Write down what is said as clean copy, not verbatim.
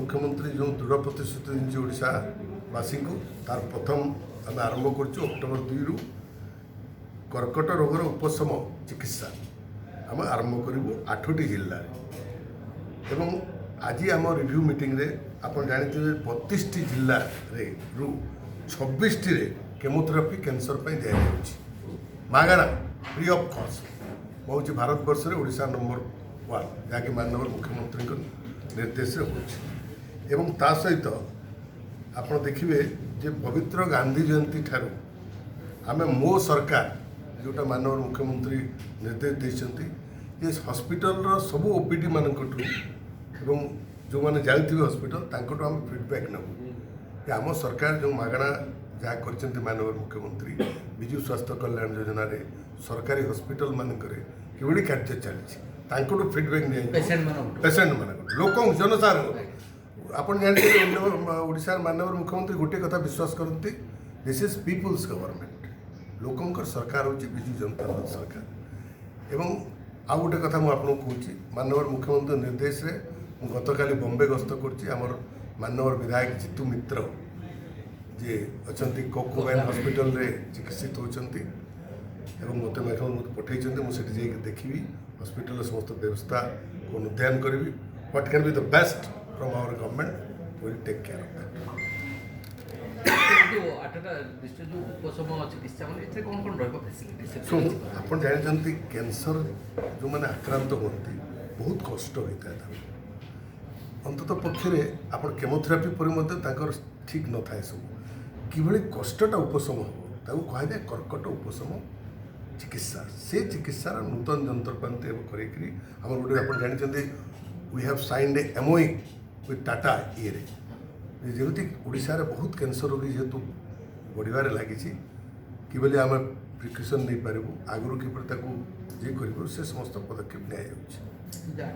ମୁଖ୍ୟମନ୍ତ୍ରୀ ଯେଉଁ ଦୃଢ଼ ପ୍ରତିଶ୍ରୁତି ଦେଇଛନ୍ତି ଓଡ଼ିଶାବାସୀଙ୍କୁ, ତାର ପ୍ରଥମ ଆମେ ଆରମ୍ଭ କରୁଛୁ। ଅକ୍ଟୋବର 2ରୁ କର୍କଟ ରୋଗର ଉପଶମ ଚିକିତ୍ସା ଆମେ ଆରମ୍ଭ କରିବୁ ଆଠଟି ଜିଲ୍ଲାରେ। ଏବଂ ଆଜି ଆମ ରିଭ୍ୟୁ ମିଟିଂରେ ଆପଣ ଜାଣିଥିବେ, 32ଟି ଜିଲ୍ଲାରେ ରୁ 26ଟିରେ କେମୋଥେରାପି କ୍ୟାନ୍ସର ପାଇଁ ଦିଆଯାଉଛି ମାଗଣା, ଫ୍ରି ଅଫ୍ କଷ୍ଟ। ମୁଁ ହେଉଛି ଭାରତବର୍ଷରେ ଓଡ଼ିଶା ନମ୍ବର 1, ଯାହାକି ମାନ୍ୟବର ମୁଖ୍ୟମନ୍ତ୍ରୀଙ୍କ ନିର୍ଦ୍ଦେଶରେ ହେଉଛି। ଏବଂ ତା ସହିତ ଆପଣ ଦେଖିବେ ଯେ ପବିତ୍ର ଗାନ୍ଧୀ ଜୟନ୍ତୀ ଠାରୁ ଆମେ ମୋ ସରକାର, ଯେଉଁଟା ମାନ୍ୟବର ମୁଖ୍ୟମନ୍ତ୍ରୀ ନିର୍ଦ୍ଦେଶ ଦେଇଛନ୍ତି ଯେ ହସ୍ପିଟାଲର ସବୁ ଓପିଡି ମାନଙ୍କଠୁ ଏବଂ ଯେଉଁମାନେ ଯାଉଥିବେ ହସ୍ପିଟାଲ, ତାଙ୍କଠୁ ଆମେ ଫିଡ଼ବ୍ୟାକ୍ ନେବୁ ଯେ ଆମ ସରକାର ଯେଉଁ ମାଗଣା ଯାହା କରିଛନ୍ତି ମାନ୍ୟବର ମୁଖ୍ୟମନ୍ତ୍ରୀ ବିଜୁ ସ୍ୱାସ୍ଥ୍ୟ କଲ୍ୟାଣ ଯୋଜନାରେ, ସରକାରୀ ହସ୍ପିଟାଲ ମାନଙ୍କରେ କିଭଳି କାର୍ଯ୍ୟ ଚାଲିଛି, ତାଙ୍କଠୁ ଫିଡ଼ବ୍ୟାକ୍ ନିଆଯିବ। ପେସେଣ୍ଟମାନଙ୍କଠୁ? ପେସେଣ୍ଟ ମାନଙ୍କଠୁ, ଲୋକଙ୍କ, ଜନସାଧାରଣଙ୍କଠୁ। ଆପଣ ଜାଣିଥିବେ, ଓଡ଼ିଶାର ମାନ୍ୟବର ମୁଖ୍ୟମନ୍ତ୍ରୀ ଗୋଟିଏ କଥା ବିଶ୍ୱାସ କରନ୍ତି, this is people's government। ଲୋକଙ୍କର ସରକାର ହେଉଛି ବିଜୁ ଜନତା ଦଳ ସରକାର। ଏବଂ ଆଉ ଗୋଟେ କଥା ମୁଁ ଆପଣଙ୍କୁ କହୁଛି, ମାନ୍ୟବର ମୁଖ୍ୟମନ୍ତ୍ରୀ ନିର୍ଦ୍ଦେଶରେ ମୁଁ ଗତକାଲି ବମ୍ବେ ଗସ୍ତ କରୁଛି। ଆମର ମାନ୍ୟବର ବିଧାୟକ ଜିତୁ ମିତ୍ର ଯିଏ ଅଛନ୍ତି, କୋକୋବେନ୍ ହସ୍ପିଟାଲରେ ଚିକିତ୍ସିତ ହେଉଛନ୍ତି ଏବଂ ମୋତେ ମୁଖ୍ୟମନ୍ତ୍ରୀ ପଠାଇଛନ୍ତି। ମୁଁ ସେଠି ଯାଇକି ଦେଖିବି, ହସ୍ପିଟାଲର ସମସ୍ତ ବ୍ୟବସ୍ଥାକୁ ଅନୁଧ୍ୟାନ କରିବି। What can be the best from our government, will take care of that. ଯୋଉ ଆଠଟା ଡିଷ୍ଟ୍ରିକ୍ଟ ଯୋଉ ଉପଶମ ଚିକିତ୍ସା, ମାନେ ଏଥିରେ କ'ଣ କ'ଣ ରହିବ ଫେସିଲିଟି? ଶୁଣ, ଆପଣ ଜାଣିଛନ୍ତି, କ୍ୟାନ୍ସର ଯେଉଁମାନେ ଆକ୍ରାନ୍ତ ହୁଅନ୍ତି, ବହୁତ କଷ୍ଟ ହୋଇଥାଏ ତାଙ୍କୁ। ଅନ୍ତତଃ ପକ୍ଷରେ ଆପଣ କେମୋଥେରାପି ପରେ ମଧ୍ୟ ତାଙ୍କର ଠିକ୍ ନଥାଏ ସବୁ। କିଭଳି କଷ୍ଟଟା ଉପଶମ ହେବ, ତାକୁ କୁହାଯାଏ କର୍କଟ ଉପଶମ ଚିକିତ୍ସା। ସେ ଚିକିତ୍ସାର ନୂତନ ଯନ୍ତ୍ରପାତି ଏବେ କରେଇକିରି ଆମର ଗୋଟେ, ଆପଣ ଜାଣିଛନ୍ତି, we have signed a MOU with Tata ଇଏରେ, ଯେମିତି ଓଡ଼ିଶାରେ ବହୁତ କ୍ୟାନ୍ସର ରୋଗୀ ଯେହେତୁ ବଢ଼ିବାରେ ଲାଗିଛି, କିଭଳି ଆମେ ପ୍ରିକସନ୍ ନେଇପାରିବୁ, ଆଗରୁ କିପରି ତାକୁ ଇଏ କରିବୁ, ସେ ସମସ୍ତ ପଦକ୍ଷେପ ନିଆଯାଉଛି।